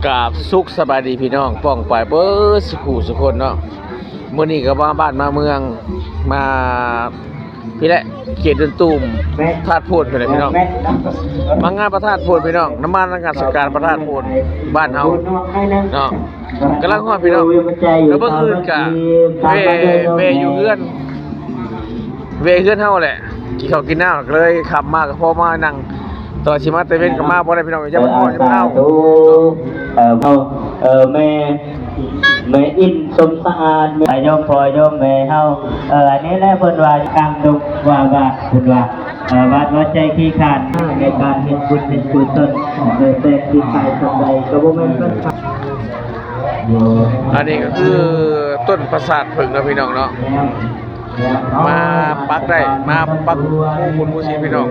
ກາບສຸກສະບາຍດີພີ່ນ້ອງປ້ອງປາຍເບິດສູ່ຜູ້ສູ່ຄົນເນາະ. ມື້ນີ້ກໍມາບ້ານມາເມືອງ ມາພີ້ແຫຼະ ເຂດດົນຕູມ ທາດໂພນ ພີ້ແຫຼະພີ່ນ້ອງ. ມາງານພະທາດໂພນພີ່ນ້ອງ, ນະມັດສະການພະທາດໂພນບ້ານເຮົາເນາະ. ກຳລັງຮອດພີ່ນ້ອງ, ແລ້ວມື້ອື່ນກະແວ່ ແວ່ຢູ່ເຮືອນ ແວ່ເຮືອນເຮົາແຫຼະ ກິນເຂົ້າກິນນ້ຳ ກໍເລີຍຄ່ຳມາ ກໍພໍມານັ່ງ. ຕອນຊິມາແຕ່ເວັນກໍມາບໍ່ໄດ້ພີ່ນ້ອງ, ຢ້ານມັນຮ້ອນ ຢ້ານມັນເອົາ. ເອີ ເອີ ແມ່ ແມ່ອິນສົມສະອາດ ແມ່ໂຍມພໍ່ໂຍມແມ່ເຮົາ. ເອີ ອັນນີ້ແຫຼະເພິ່ນວ່າກາງດົງວ່າບາດ ເພິ່ນວ່າ ເອີ ບາດວ່າໃຈຂີ້ຄ້ານໃນການເຮັດບຸນເຮັດກຸສົນ. ເອີ ແຕ່ຊິໄປສ່ຳໃດກໍບໍ່ແມ່ນບັນຫາ. ອັນນີ້ກໍຄືຕົ້ນປາສາດເຜິ້ງເນາະພີ່ນ້ອງເນາະ. ມາປັກໄດ້ ມາປັກໝູ່ບຸນໝູ່ສີນພີ່ນ້ອງ,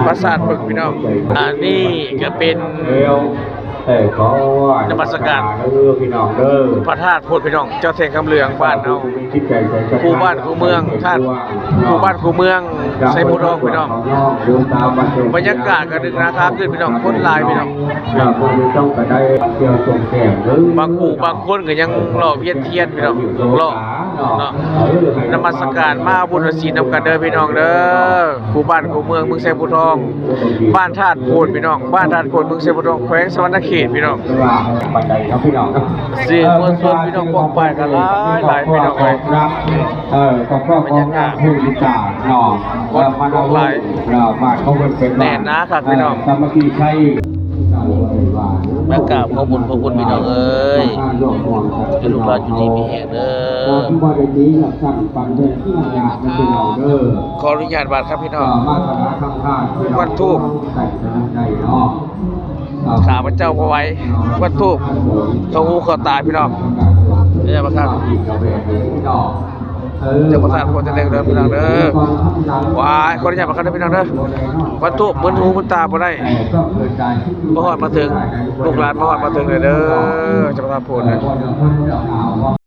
ປາສາດເຜິ້ງພີ່ນ້ອງ. ອັນນີ້ກໍເປັນ ເອີ ຂໍນະມັດສະການ ເອີ ພີ່ນ້ອງເດີ ພະທາດໂພນພີ່ນ້ອງ, ເຈົ້າແທ່ນຄຳເຫຼືອງບ້ານເຮົາ ຄູ່ບ້ານຄູ່ເມືອງ ທາດຄູ່ບ້ານຄູ່ເມືອງ ໄຊພູທອງພີ່ນ້ອງ. ບັນຍາກາດກໍດຶກໜ້າຄ້າຂຶ້ນພີ່ນ້ອງ, ຄົນຫຼາຍພີ່ນ້ອງ. ບາງຄູ່ບາງຄົນກໍຍັງຫຼໍ່ວຽນທຽນພີ່ນ້ອງ, ຫຼໍ່ເນາະ. ນະມັດສະການ ມາເອົາບຸນເອົາສີນນຳກັນເດີພີ່ນ້ອງເດີ, ຄູ່ບ້ານຄູ່ເມືອງ ເມືອງໄຊພູທອງ ບ້ານທາດໂພນພີ່ນ້ອງ, ບ້ານທາດໂພນ ເມືອງໄຊພູທອງ ແຂວງສະຫວັນນະເຂດພີ່ນ້ອງ. ສື່ມວນຊົນພີ່ນ້ອງປ້ອງປາຍກັນຫຼາຍໆພີ່ນ້ອງເອີຍ. ເອີ ກໍ ກໍ ກໍງາມເພິ່ງວິຈານເນາະ. ເອີ ມານຳ ເອີ ບ້ານຂອງເພິ່ນເປັນ ແໜ້ນໜາຄັກພີ່ນ້ອງ. ເອີ ສາມັກຄີໄຊ ມາກາບຂໍບຸນຂອບຄຸນພີ່ນ້ອງເອີຍ, ໃຫ້ລູກຫຼານຢູ່ດີມີແຮງເດີ. ຂໍອະນຸຍາດບັດຄັບພີ່ນ້ອງ, ວັດທູບ ຂ້າພະເຈົ້າບໍ່ໄຫວ ວັດທູບ ເຂົ້າຫູເຂົ້າຕາພີ່ນ້ອງ. ເຈົ້າປະທານ ເຈົ້າປະທານໂພນຈະເລັກເດີພີ່ນ້ອງເດີ. ວ້າຍ ຂໍອະນຸຍາດບັດຄັບເດີພີ່ນ້ອງເດີ, ວັດທູບ ມຶນຫູມຶນຕາບໍ່ໄດ້, ບໍ່ຮອດມາເຖິງ ລູກຫຼານບໍ່ຮອດມາເຖິງເລີຍເດີ. ເຈົ້າປະທານໂພນເດີ.